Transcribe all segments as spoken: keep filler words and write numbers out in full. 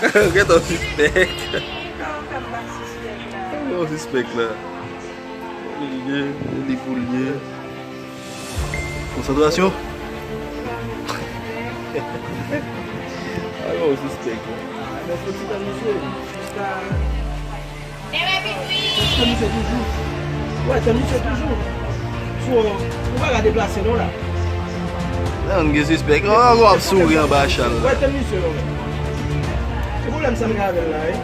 Gentan sispèk. Gentan sispèk la. Li ye, li pou li ye. Konsantrasyon. Gentan sispèk la. Tann misye toujou. Wè, tann misye toujou. So, ou pa ka deplase non la. Nan, gen sispèk. An, w ap souri anba chal la. Wè, tann misye non, men. Se pwoblèm sa m gen avè l la, wi.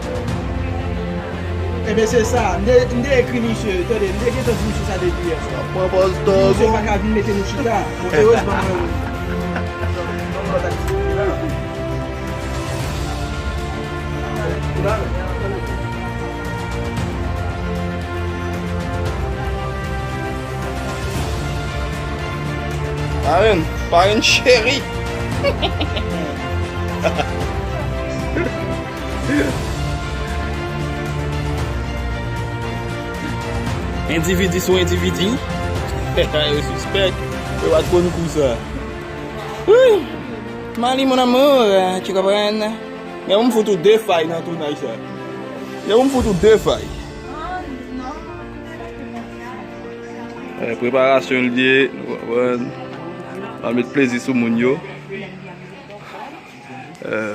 Ebyen, se sa. M te, m te ekri misye, tande, m te gentan di misye sa depi yè swa. Pran pòz tòg. Misye pa ka vin mete nou chita. Bon, erezman, mwen, mwen, mwen, lòt aktivite la. Parenn, parenn cheri. Endividi sou endividi. Yo sispèk. Yo pa t konn kou sa. Wi. Mali, mon amour, tu comprends? Men ou m fout ou de fay nan tounaj sa. Men ou m fout ou de fay. Eh, preparasyon l ye, nou konprann. Al met plezi sou moun yo. Eh,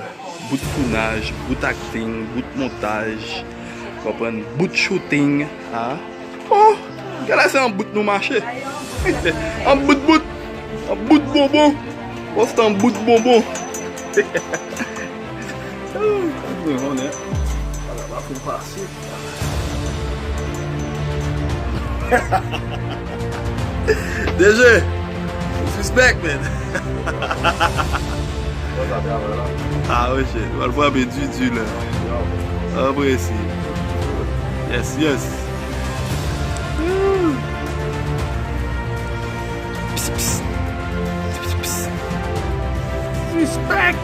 bout tounaj, bout akting, bout montaj, konprann, bout shooting, ah. Oh, genlè se an bout nou mache. An bout bout, an bout bonbon. Konstan bout bonbon. Mwen konnen. Ala, pa pou pase. D J, ou sispèk, man. Ah, wi, shit. Ou al frape di di la. Anpresi. Yes, yes. Pss, pss. Pss, pss. Respect.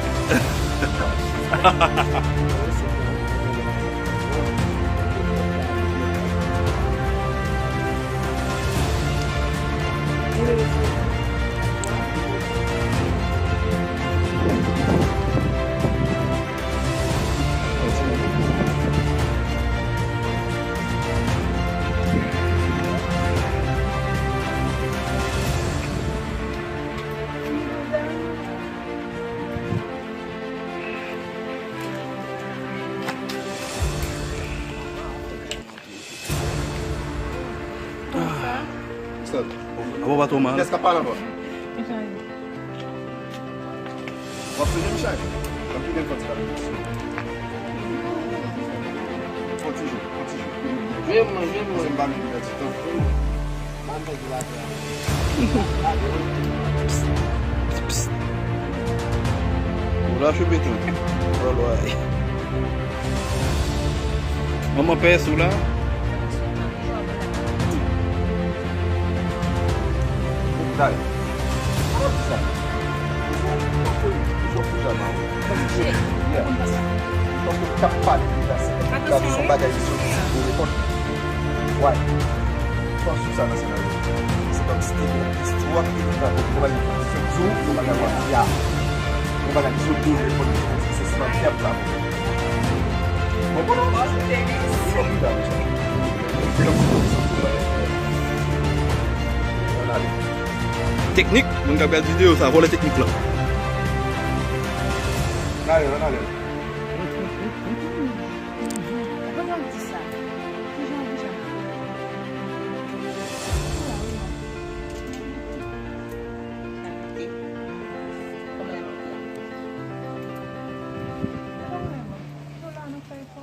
Stop. Abo pa twò mal. Kiyès k ap pale ankò? Michay. W ap sonje Michay? W ap kite l fè ti pale. Fon ti jou, fon ti jou. Jwe mwen, jwe mwen. Poze m bal yon ti tan. Ban m fè ti batay. Psst, psst, psst. Ou la, Choupiton. Lòlòy. Manman pès ou la? Dale. Sa w ap di sa? Ou jwe, ou jwe, ou jwe, ou jwe, ou jwe. Yeah. Paske w t ap pale deja, se, gade, se yon bagay ki soti sou telefòn. Why? Ou pa sou sa nan senaryo. Se kòmsi te gen istwa ki te fè pou konprann kondisyon di w, yon bagay w ap di a. Yon bagay ki sot dou, telefòn ki soti, se sman ki ap sa. Bon, bon, non. Bon, se tenis. Bon, wi, la, mesye. Yon bagay ki sot dou, bagay. Ann ale. Teknik, moun k ap gade videyo sa, vòlè teknik lan. Ann ale, ann ale. Mwen pa di sa. Kijan w di sa? Kòman w ye? Kòman w ye? Nou la, nou fè efò.